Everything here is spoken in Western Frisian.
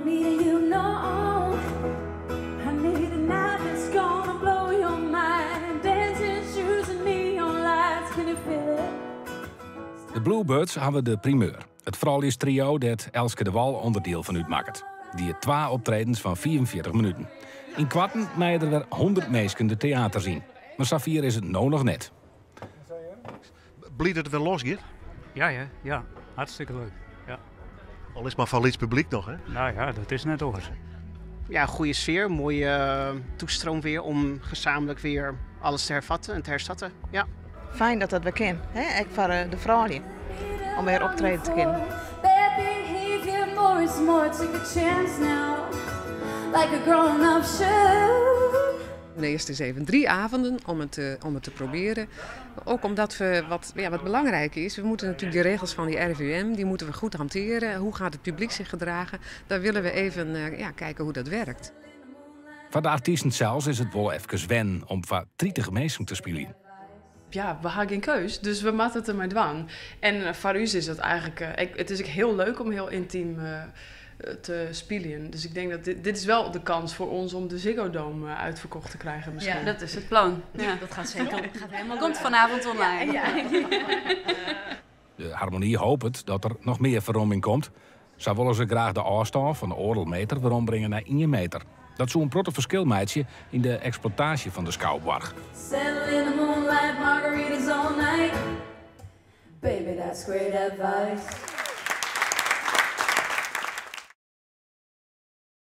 Need you know. I need a night that's gonna blow your mind. Dancing shoes and neon lights. Can you feel it? De Bluebirds hawwe de primeur. It frouljuestrio dêr't Elske DeWall ûnderdiel fan útmakket. Die twa optredens fan 45 minuten. Ynkoarten meie der wer 100 minsken de teaters yn. Mar safier is it no noch net. Bliid dat it wer los giet? Ja. Hartstikke leuk. Ja. Al is it mar foar lyts publyk noch, hè? Nou ja, dat is net oars. Ja, goede sfeer, mooie toestroom weer om gezamenlijk weer alles te hervatten en te herstarten. Ja. Fijn dat dat wer kin, hè? Ek foar de froulju, om wer optrede te kinnen. Bad behavior, more is more. Take a chance now, like a grown-up should. De eerste is even 3 avonden om het te proberen. Ook omdat we, wat, ja, wat belangrijk is, we moeten natuurlijk die regels van die RIVM, die moeten we goed hanteren. Hoe gaat het publiek zich gedragen? Daar willen we even ja, kijken hoe dat werkt. Foar de artysten sels is it wol efkes wennen om foar 30 minsken te spyljen. Ja, we ha gjin keus, dus we moatte it dermei dwaan. En foar ús is dat eigentlik, it is ek hiel leuk om hiel yntym te spyljen. Dus ik denk dat dit is wel de kans voor ons om de Ziggo Dome uitverkocht te krijgen misschien. Ja, dat is het plan. Ja. Dat gaat zeker, gaat helemaal Komt vanavond online. Ja. De Harmonie hopet dat der noch mear ferromming komt. Sa wolle se graach de ôfstân fan de 1,5 meter werombringe nei 1 meter. Dat soe in protte ferskil meitsje yn de eksploitaasje fan de skouboarch. Settle in the moonlight, margaritas all night. Baby, that's great advice.